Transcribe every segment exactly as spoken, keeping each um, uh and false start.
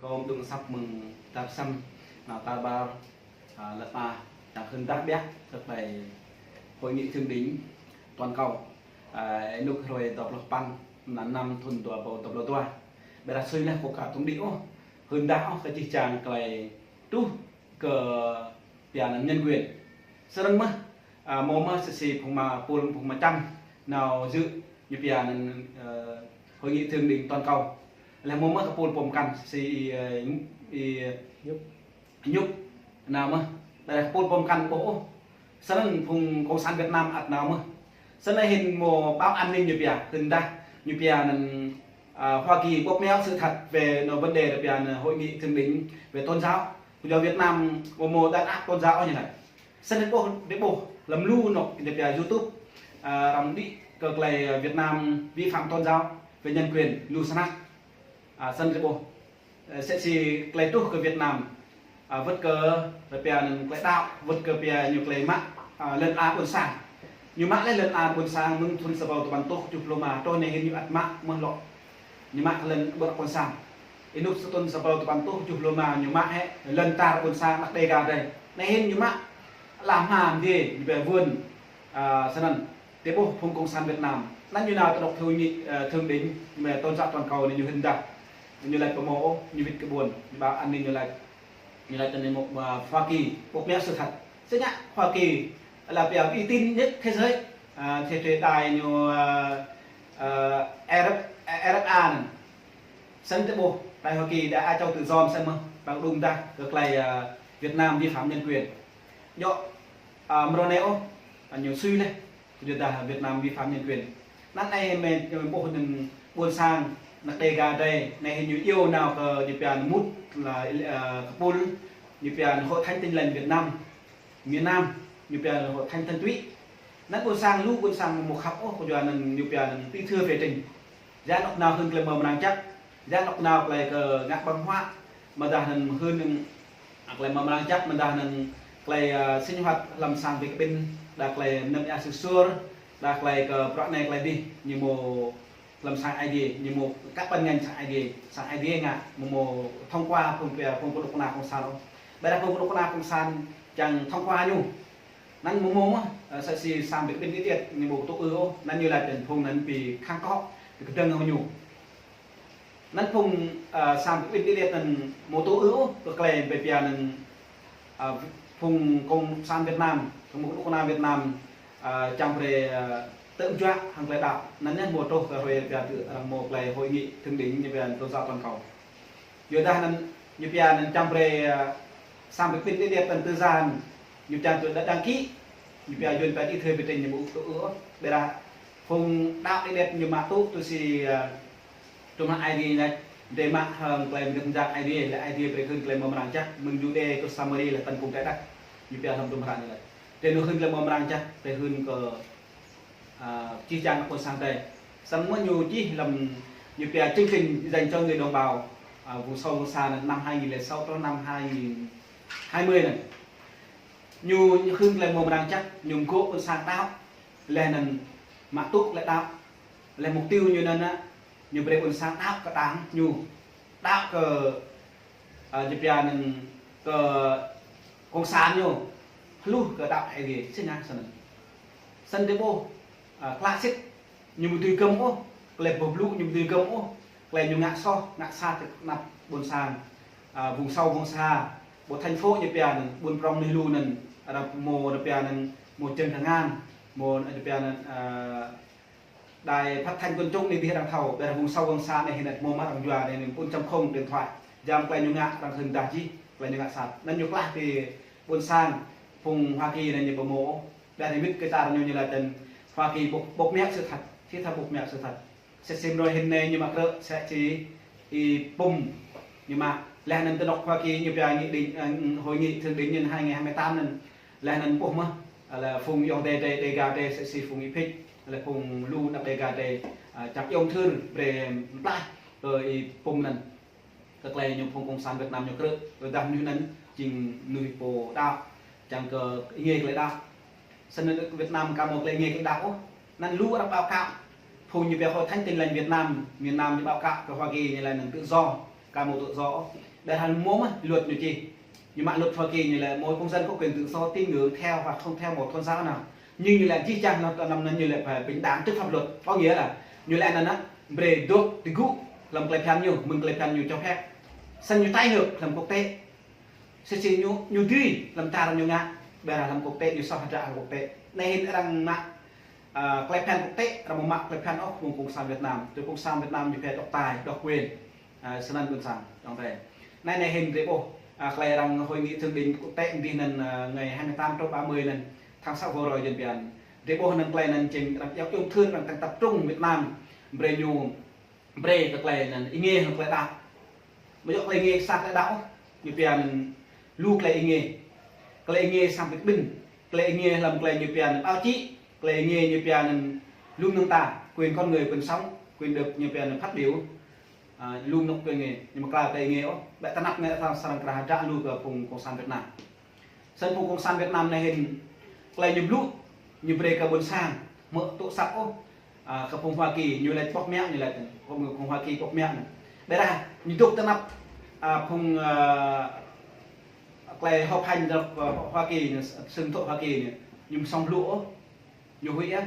Ôm đŭng asăp mơ̆ng tar săm, nao tar ƀar, a, lăn ala, ta hưn dah ƀiă, kơ klei Hội nghị thượng đỉnh toàn cầu, a, ênuk hruê dua pluh păn, mlan năm thŭn dua êbâo dua pluh dua. Ƀiădah sui leh kâo ka tŭ đĭ ôh, hưn dah ôh kơ jih jang klei truh kơ pia anăn nhân quyền. Snăn mơh, a, mâo mơh sĭt si phung ma pul phung ma čăm nao dự ñu pia anăn, ơ, Hội nghị thượng đỉnh toàn cầu. Leh mâo mơh kơ pul pô mkăn sĭt si, ơ, i Nhúc. Nhúc nao mơh. Ƀiădah pul pô mkăn ƀuh ôh. Snăn phung Cộng sản Việt Nam ăt nao mơh. Snăn hĭn mâo báo an ninh ñu pia, hưn dah ñu pia anăn, a, Hoa Kỳ bóp méo sự thật về nó vấn đề là pia anăn Hội nghị thượng đỉnh về tôn giáo. Kyua Việt Nam mâo mâo đàn áp tôn giáo ñu anei. Snăn drei ƀuh, drei ƀuh hlăm lu anôk drei pia YouTube, a, arăng đĭ kơ klei, a, Việt Nam vi phạm tôn giáo về nhân quyền, lu snăk. A, snăn drei ƀuh. Ơ, sĭt si klei truh kơ Việt Nam, a, wăt kơ pia anăn klei đăo, wăt kơ pia ñu klei mă, a, lăn ala ƀuôn sang. Ñu mă leh lăn ala ƀuôn sang mơ̆ng thŭn sa êbâo dua păn êtuh kjuh pluh êma, truh anei hĭn ñu ăt mă mơh lŏ. Ñu mă lăn ƀuôn sang. Ênuk sa thŭn sa êbâo dua păn êtuh kjuh pluh êma ñu mă hĕ lăn čar ƀuôn sang anak Đêga drei. Anei hĭn ñu mă ala hma mdiê, ñu pia vươn, a, snăn. Drei ƀuh phung Cộng sản Việt Nam. Anăn ñu nao ti anôk hội nghị, ơ, thượng đỉnh, ñu pia tôn giáo toàn cầu anei ñu hưn dah. Ñu lač pô mâo ôh, ñu wĭt kơ ƀuôn. Ñu báo an ninh ñu lač. Ñu lač anei mâo, a, Hoa Kỳ bóp méo sự thật. Snăn Hoa Kỳ là pia uy tín nhất thế giới. A, thế, thế đài ñu, a, a, R F, a, R F A anăn. Snăn drei ƀuh, đài Hoa Kỳ đa ai châu tự do snăn mơh, arăng đŭng dah kơ klei, a, Việt Nam vi phạm nhân quyền. Djŏ, a, mrâo anei ôh, a, ñu sui leh, kyuadah Việt Nam vi phạm nhân quyền. Anăn anei mơ̆, mơ̆ ƀuh anăn ƀuôn sang, anak Đêga drei, anei hĭn ñu iêu nao kơ ñu pia anăn mŭt là, a, kơ pul, ñu pia anăn Hội Thánh Tin Lành Việt Nam. Miền Nam, ñu pia Hội Thánh Thuần Túy. Anăn ƀuôn sang lu ƀuôn sang mâo khăp ôh, kyuanăn ñu pia anăn ti thưa phê trình. Ya anôk nao hưn klei mâo mrang jăk, ya anôk nao klei kơ ngă ƀơ̆ng huă, amâodah anăn hưn, a, klei mâo mrang jăk, amâodah anăn klei, a, sinh hoạt hlăm sang bi kƀĭn, đa klei mnăm êa sĭt suôr, đa klei kơ bruă anei klei dih, ñu mâo hlăm sang Aê Diê, ñu mâo kăp ƀăn ngăn sang Aê Diê, sang Aê Diê ngă, mâo mâo thông qua phung pia, phung knŭk kna cộng sản ôh. Ƀiădah phung knŭk kna cộng sản čiăng thông qua ñu. Anăn mâo mâo mơh, ơ, sĭt si sang bi kƀĭn điêt điêt, ñu mâo tŭ ư ôh, anăn ñu lač anăn phung anăn bi khăng kŏ, bi kdơ̆ng hŏng ñu. Anăn phung, ơ, sang bi kƀĭn điêt điêt anăn mâo tŭ ư ôh, kơ klei bi pia anăn, ơ, phung Cộng sản Việt Nam, phung knŭk kna Việt Nam, ơ, čiăng brei, ơ, tơm juă hŏng klei đăo. Anăn ñu mâo truh kơ hruê pia tơ arăng mâo klei hội nghị thượng đỉnh ñu pia tôn giáo toàn cầu. Kyuadah anăn, ñu pia anăn čiăng brei, ơ, sang bi kƀĭn điêt điêt anăn tơ jăn, ñu čiăng tơ đăng ký, ñu pia yuôn pia ti thưa phê trình ñu mâo tŭ ư ôh. Ƀiădah phung đăo điêt điêt ñu mă tŭ tui si, ơ, hdruôm hră Aê Diê lač, drei mă hŏng klei mngăt mjang Aê Diê, leh Aê Diê brei hưn klei mâo mrang jăk, mơ̆ng Juđê kơ Samari leh tăn phung drei đăk, ñu pia hlăm hdruôm hră ñu lač. Drei nao hưn klei mâo mrang jăk, drei hưn kơ a, čih čiăng kơ ƀuôn sang drei. Snăn mơh ñu čih hlăm ñu pia chương trình dành cho người đồng bào, a, vùng sâu vùng xa anăn năm hai nghìn lẻ sáu truh năm hai nghìn hai mươi anăn. Ñu hưn klei mâo mrang jăk, ñu mgô̆ ƀuôn sang đăo, leh anăn mă tŭ klei đăo, leh mục tiêu ñu anăn, ñu brei ƀuôn sang đăo kơ đảng ñu, đăo kơ, a, ñu pia anăn kơ cộng sản ñu, hluh kơ đăo Aê Diê, snăn, snăn. Snăn drei ƀuh, a, klă sĭt, ñu amâo dưi gơ̆m ôh, klei boh blŭ ñu amâo dưi gơ̆m ôh, klei ñu ngă soh, ngă sat ti anăp ƀuôn sang, a, vùng sâu vùng xa, ƀuôn thành phố ñu pia anăn, ƀuôn prŏng mnuih lu anăn, arăng mâo ñu pia anăn, mâo jơ̆ng kngan, mâo ñu pia anăn, a, đài phát thanh quần chúng anei dih arăng thâo, ƀiădah vùng sâu vùng xa anei hĭn mâo mă arăng yua anei anăn bốn chấm không điện thoại. Jam klei ñu ngă arăng hưn dah jih, klei ñu ngă sat. Anăn ñu klah ti ƀuôn sang, phung Hoa Kỳ anei ñu ƀu mâo ôh. Ƀiădah êmĭt kơ čar ñu ñu lač anăn Hoa Kỳ bộc, bộc mẹ sự thật, sĭt thâo bộc mẹ sự thật. Sĭt si mrâo hĭn anei ñu mă krư̆, sĭt si Y-Pum ñu mă. Leh anăn ti anôk Hoa Kỳ ñu pia nghị định, ơ, hội nghị thượng đỉnh anăn hai nghìn hai mươi tám anăn. Leh anăn ƀuh mơh, leh phung ayŏng adei drei, Đêga drei, sĭt si phung Y-Phĭch, leh phung lu anak Đêga drei, a, čiăng ayŏng adei brei mtlaih kơ Y-Pum anăn. Kơ klei ñu phung cộng sản Việt Nam ñu krư̆, tơdah mnuih anăn jing mnuih pô đăo, čiăng kơ êngiê klei đăo. Snăn Việt Nam ka mâo klei êngiê klei đăo ôh. Anăn lu arăng báo cáo. Phung ñu pia Hội Thánh Tin Lành Việt Nam, miền Nam ñu báo cáo kơ Hoa Kỳ ñu lač anăn tự do. Ka mâo tự do. Ƀiădah mâo mơh luật ñu čih. Ñu mă luật Hoa Kỳ ñu lĕ mỗi công dân có quyền tự do tín ngưỡng theo hoặc không theo một tôn giáo nào. Nhưng ñu lĕ jih jang hlăm năm anăn ñu lĕ phải bình đẳng trước pháp luật. Có nghĩa là ñu lĕ anăn á, brei dôk ti gŭ hlăm klei bhiăn ñu, mơ̆ng klei bhiăn ñu cho phép. Snăn ñu trái ngược hlăm quốc tế. Msĕ si ñu, ñu dưi hlăm čar ñu ngă, ƀiădah hlăm quốc tế ñu soh hdră hlăm quốc tế. Anei hĭn arăng mă, a, klei bhiăn quốc tế, arăng mă klei bhiăn ôh, phung cộng sản Việt Nam. Tui cộng sản Việt Nam ñu phải độc tài, độc quyền. A, snăn ƀuôn sang, ayŏng adei. Anei, anei hĭn drei ƀuh, a, klei arăng hội nghị thượng đỉnh quốc tế mdih anăn, a, ngày hai mươi tám tháng ba mươi anăn, tháng sáu vừa rồi jing bhiăn. Drei ƀuh anăn klei anăn jing arăng djăp iêu thương arăng tăng tập trung Việt Nam, brei ñu, brei kơ klei anăn êngiê hŏng klei đăo. Amâo djŏ klei êngiê sa klei đăo, ñu pia anăn lu klei êngiê. Klei êngiê sang bi kƀĭn, klei êngiê hlăm klei ñu pia anăn báo chí, klei êngiê ñu pia anăn lu mnơ̆ng mta, quyền con người, quyền sống, quyền được ñu pia anăn phát biểu. A, lu mnơ̆ng klei êngiê, ñu mkra klei êngiê ôh, ƀiădah tơ anăp anei arăng srăng kra hdră lu kơ phung cộng sản Việt Nam. Snăn phung cộng sản Việt Nam anei hĭn, klei ñu blŭ, ñu brei kơ ƀuôn sang, mơ̆ tŭ săp ôh. A, kơ phung Hoa Kỳ, ñu lač bŏk mă, ñu lač, phung, phung Hoa Kỳ bŏk mă anăn. Ƀiădah, ñu dôk tơ anăp, a, phung, a, klei họp hành dôk, a, Hoa Kỳ anăn, sưng thŭ Hoa Kỳ anăn, ñu msŏng blŭ ôh. Ñu huĭ ah,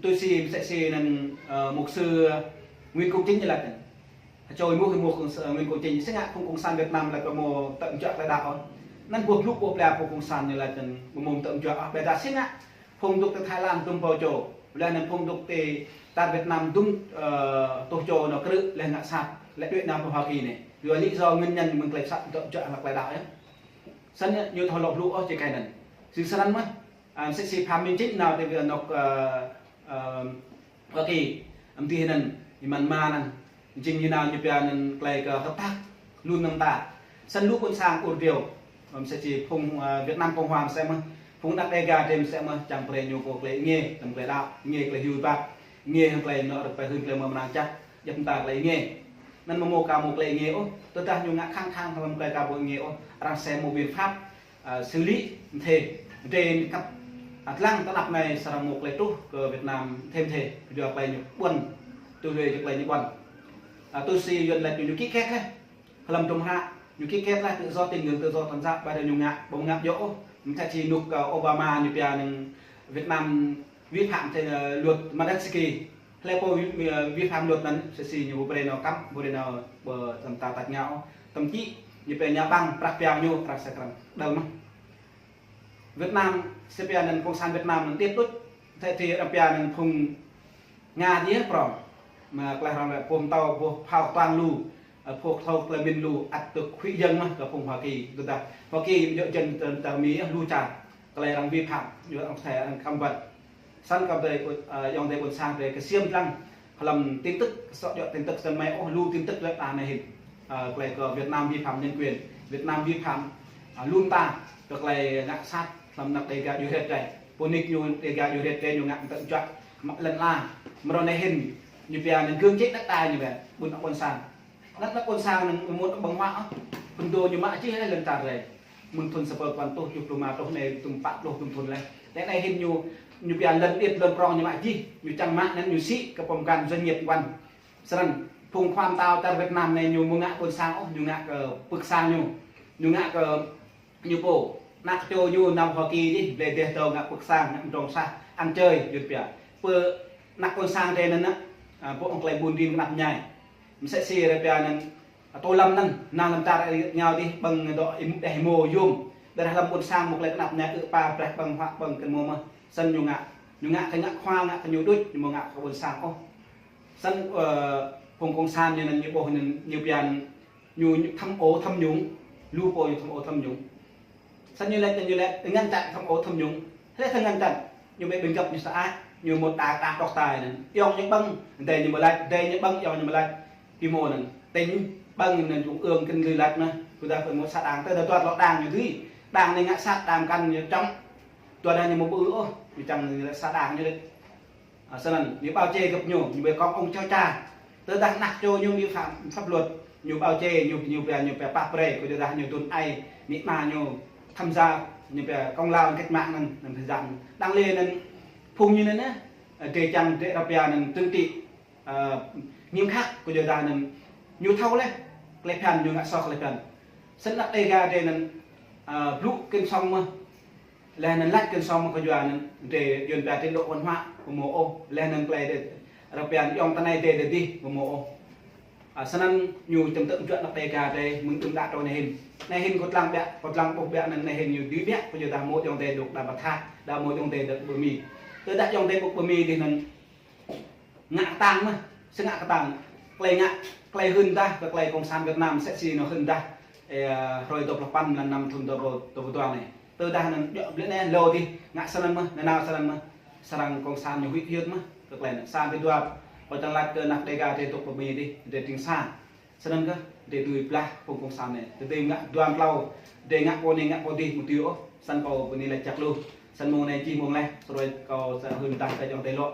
tui si, msĕ si anăn, a, mục sư Nguyễn Công Chính ñu lač anăn. Čô êmuh, êmuh, ơ, Nguyễn Công Chính, si ngă phung cộng sản Việt Nam lač amâo mâo tơ̆ mjuă klei đăo. Anăn ƀuh blŭ ƀuh ƀlĕ phung cộng sản ñu lač anăn amâo mâo tơ̆ mjuă, ƀiădah si ngă phung dôk ti Thái Lan dŭm ƀâo čô. Leh anăn phung dôk ti čar Việt Nam dŭm, ơ, tuh čô nao krư̆ leh ngă sat, leh đuĕ nao pơ Hoa Kỳ anei. Yua lý do nguyên nhân mơ̆ng klei sat tơ̆ mjuă hŏng klei đăo yơh. Snăn ñu thâo lŏ blŭ ôh či kơ anăn. Snăn mơh, a, msĕ si Phạm Minh Chính nao ti Việt Nam, a, a, Hoa Kỳ, mdih anăn, êmăn mơ̆ng anăn, jing ñu nao ñu pia anăn klei kơ hợp tác, lu mnơ̆ng mta. Snăn lu ƀuôn sang ur driâo, msĕ si phung, a, Việt Nam Cộng Hòa msĕ mơh, phung anak Đêga drei msĕ mơh, čiăng brei ñu pô klei êngiê, hlăm klei đăo, êngiê klei hiu êbat, êngiê hŏng klei nao rơ̆k pơhưn klei mrâo mrang jăk, djăp mta klei êngiê. Anăn amâo mâo ka mâo klei êngiê ôh, tơdah ñu ngă khăng khăng hlăm klei ka mâo êngiê ôh, arăng msĕ mâo biện pháp, a, xử lý mdê, mdê kăp, a, dlăng tơ anăp anei srăng mâo klei truh kơ Việt Nam mdê mdê, kyua klei ñu ƀuăn, tui hluê kơ klei ñu ƀuăn. A, tui si Yuăn lač ñu ký kết leh. Hlăm dŭm hră, ñu ký kết leh tự do tín ngưỡng, tự do tôn giáo, ƀiădah ñu ngă, ƀu ngă djŏ ôh. Msĕ si ênuk, a, Obama ñu pia anăn Việt Nam vi phạm, a, luật Magnitsky. Hlei pô vi, vi phạm luật anăn, msĕ si ñu brei nao kăm, brei nao ƀơ tăm ta tač ngao. Tăm čĭ, ñu pia ña ƀăng, prăk piang ñu, prăk sa krăm. Đăl mơh. Việt Nam, si pia anăn cộng sản Việt Nam anăn điêt đuč, thê thi arăng pia anăn phung Nga dih prŏng. Mă klei arăng lĕ pô mtâo, pô phao ktuang lu, ơ, pô thâo klei mĭn lu, ăt dôk huĭ yơ̆ng mơh kơ phung Hoa Kỳ. Tơdah Hoa Kỳ djŏ jăn tơ, tơ Mi, ơ, lu čar. Klei arăng vi phạm, ñu arăng thê arăng kăm wăt. Snăn kơ drei, ơ, ayŏng adei ƀuôn sang drei ksiêm dlăng hlăm tin tức, sŏ djŏ tin tức snăn mơh ôh, lu tin tức leh anăn hĭn. Ơ, klei kơ Việt Nam vi phạm nhân quyền, Việt Nam vi phạm, ơ, lu mta kơ klei ngă sat hlăm anak Đêga djuê hriêt drei. Pô nik ñu Đêga djuê hriêt drei ñu ngă mtơ̆ mjuă, mă lăn ala. Mrâo anei hĭn, ñu pia anăn cưỡng chế đất đai ñu pia, ƀuôn ƀuôn sang. Anăn ƀuôn sang anăn amâo mâo ƀơ̆ng huă ôh. Phŭn dô ñu mă jih leh lăn čar drei. Mơ̆ng thŭn sa êbâo dua păn êtuh, djŭp pluh êma êtuh anei tŭm pă pluh tŭm thŭn leh. Leh anei hĭn ñu, ñu pia lăn điêt lăn prŏng ñu mă jih, ñu čiăng mă anăn ñu sĭ kơ pô mkăn doanh nghiệp mkăn. Snăn phung khua mtao čar Việt Nam anei ñu amâo ngă ƀuôn sang ôh, ñu ngă kơ pưk sang ñu. Ñu ngă kơ ñu pô, anak čô ñu nao Hoa Kỳ dih, blei deh dâu ngă pưk sang, ngă mdrŏng sah, ăn chơi, Yuăn pia. Pơ anak ƀuôn sang drei anăn, a, pô hŏng klei ƀun rin knap mñai. Msĕ si arăng pia anăn, a, tô lâm anăn, nao hlăm čar êngao dih, ƀơ̆ng dŏ im, đeh êmô yuôm. Ƀiădah hlăm ƀuôn sang mâo klei knap mñai ư̆ êpa, brei ƀơ̆ng huă ƀơ̆ng kơ mâo mơh. Snăn ñu ngă. Ñu ngă kơ ngă khua, ngă kơ ñu đuč, ñu amâo ngă kơ ƀuôn sang ôh. Snăn, ơ, phung cộng sản ñu anăn ñu ƀuh anăn ñu pia anăn ñu, ñu tham ô tham nhũng, lu pô ñu tham ô tham nhũng. Snăn ñu lač, ñu lač, ngăn chặn tham ô tham nhũng. Hlei thâo ngăn chặn, ñu ƀĕ ƀĭng găp ñu sa ai, ñu mŭt đa, đa độc tài anăn. Ayŏng ñu ƀơ̆ng, adei ñu amâo lač, adei ñu ƀơ̆ng, ayŏng ñu amâo lač. Bi mâo anăn, tỉnh ƀơ̆ng anăn trung ương kăn lư lač mơh, kyuadah ƀu mâo sa đảng, tơdah dua lŏ đảng ñu dưi. Đảng anei ngă sat, đảng mkăn ñu čŏng. Dua đảng ñu amâo ƀu ôh, ñu čiăng ñu lač sa đảng ñu lač. A, snăn, ñu bao che găp ñu, ñu bi kŏng ông cháu cha. Tơdah anak čô ñu vi phạm pháp luật, ñu bao che, ñu, ñu pia, ñu pia pap brei, kyuadah ñu dŭn ai, amĭ ama ñu tham gia, ñu pia công lao cách mạng anăn, anăn tham gia. Đang lê anăn, phung ñu anăn, a, drei čiăng, drei arăng pia anăn trừng trị, a, nghiêm khắc, kyuadah anăn, ñu thâo leh. klei bhiăn, ñu ngă soh klei bhiăn. Snăn anak Đêga drei anăn, ơ, blŭ kơ sŏng mơh. Leh anăn lač kơ sŏng mơh kyua anăn drei yuăn pia trình độ văn hóa kơ mâo ôh. Leh anăn klei drei, arăng pia ayŏng tinei drei dih kơ mâo ôh. Ơ, snăn ñu čiăng tơ̆ juă anak Đêga drei mơ̆ng đưm đă truh anei hĭn. Anei hĭn kâo dlăng ƀiă, kâo dlăng ƀuh ƀiă anăn anei hĭn ñu dưi ƀiă, kyuadah mâo ayŏng adei dôk đa ƀă thah, đa mâo ayŏng adei dôk ƀơ Mi. Tơdah ayŏng adei dôk ƀơ Mi dih anăn ngă ktang mơh, si ngă ktang, klei ngă, klei hưn dah kơ klei Cộng sản Việt Nam msĕ si ñu hưn dah, ơ, hruê dua pluh păn mlan năm thŭn dua pluh, dua pluh dua anei. Tơdah anăn djŏ blĕ anei lŏ dih, ngă snăn mơh, nanao snăn mơh, srăng Cộng sản ñu huĭ hyưt mơh kơ klei anăn. Sa bi dua, kâo čiăng lač kơ anak Đêga drei dôk ƀơ Mi dih, drei tĭng sa. Snăn kơh, drei dưi blah phung Cộng sản anei. Drei ngă dua tlâo, drei ngă pô anei ngă pô dih mâo dưi ôh, snăn kâo bơni lač jăk lu. Snăn mông anei jih mông leh, srăng kâo sa hưn dah kơ ayŏng adei lŏ.